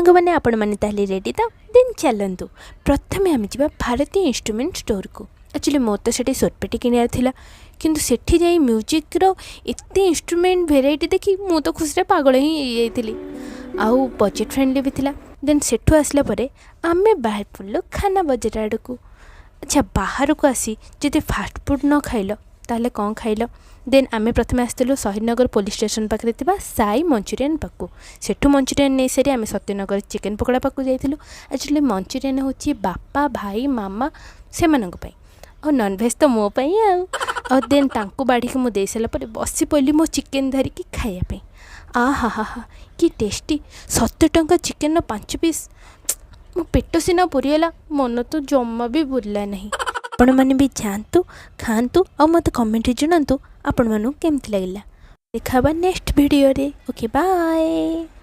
ସାଙ୍ଗମାନେ, ଆପଣମାନେ ତାହେଲେ ରେଡ଼ି ତ? ଦେନ୍ ଚାଲନ୍ତୁ, ପ୍ରଥମେ ଆମେ ଯିବା ଭାରତୀୟ ଇନଷ୍ଟ୍ରୁମେଣ୍ଟ ଷ୍ଟୋରକୁ। ଆକ୍ଚୁଆଲି ମୋର ତ ସେଠି ସୋରପେଟି କିଣିବାର ଥିଲା, କିନ୍ତୁ ସେଠି ଯାଇ ମ୍ୟୁଜିକ୍ର ଏତେ ଇନଷ୍ଟ୍ରୁମେଣ୍ଟ ଭେରାଇଟି ଦେଖି ମୁଁ ତ ଖୁସିରେ ପାଗଳ ହିଁ ହେଇଯାଇଥିଲି। ଆଉ ବଜେଟ୍ ଫ୍ରେଣ୍ଡଲି ବି ଥିଲା। ଦେନ୍ ସେଠୁ ଆସିଲା ପରେ ଆମେ ବାହାରି ପଡ଼ିଲୁ ଖାନା ବଜାର ଆଡ଼କୁ। ଆଚ୍ଛା, ବାହାରକୁ ଆସି ଯଦି ଫାଷ୍ଟଫୁଡ଼୍ ନ ଖାଇଲ, ତାହେଲେ କ'ଣ ଖାଇଲ? ଦେନ୍ ଆମେ ପ୍ରଥମେ ଆସିଥିଲୁ ଶହୀଦନଗର ପୋଲିସ ଷ୍ଟେସନ ପାଖରେ ଥିବା ସାଇ ମଞ୍ଚୁରିଆନ୍ ପାଖକୁ। ସେଠୁ ମଞ୍ଚୁରିଆନ୍ ନେଇସାରି ଆମେ ସତ୍ୟନଗର ଚିକେନ୍ ପକୋଡ଼ା ପାଖକୁ ଯାଇଥିଲୁ। ଆକ୍ଚୁଆଲି ମଞ୍ଚୁରିଆନ୍ ହେଉଛି ବାପା, ଭାଇ, ମାମା ସେମାନଙ୍କ ପାଇଁ ଆଉ ନନଭେଜ୍ ତ ମୋ ପାଇଁ। ଆଉ ଦେନ୍ ତାଙ୍କୁ ବାଢ଼ିକି ମୁଁ ଦେଇସାରିଲା ପରେ ବସି ପଡ଼ିଲି ମୋ ଚିକେନ୍ ଧରିକି ଖାଇବା ପାଇଁ। ଆ ହା ହା ହା, କି ଟେଷ୍ଟି! 70 ଟଙ୍କା ଚିକେନ୍ର 5 ପିସ୍। ମୋ ପେଟ ସିନା ପୁରିଗଲା, ମନ ତ ଜମା ବି ପୁରିଲା ନାହିଁ। ଆପଣମାନେ ବି ଯାଆନ୍ତୁ, ଖାଆନ୍ତୁ ଆଉ ମୋତେ କମେଣ୍ଟରେ ଜଣାନ୍ତୁ ଆପଣମାନଙ୍କୁ କେମିତି ଲାଗିଲା। ଦେଖା ହେବା ନେକ୍ସଟ ଭିଡ଼ିଓରେ। Okay, bye.